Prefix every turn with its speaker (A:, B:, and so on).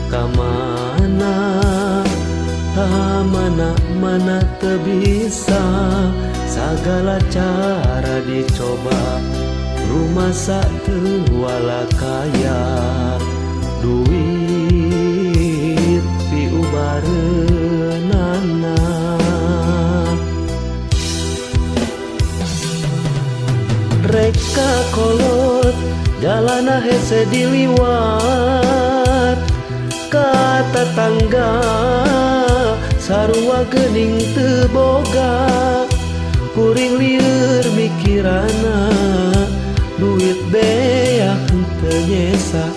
A: Ka mana ka mana mana teu bisa, sagala cara dicoba, rumasa teu walakaya, duit piubareunana. Rek ka kolot jalana hese diliwat, ka tatangga sarua geuning teu boga, kuring lieur mikirana, duit beak henteu nyesa.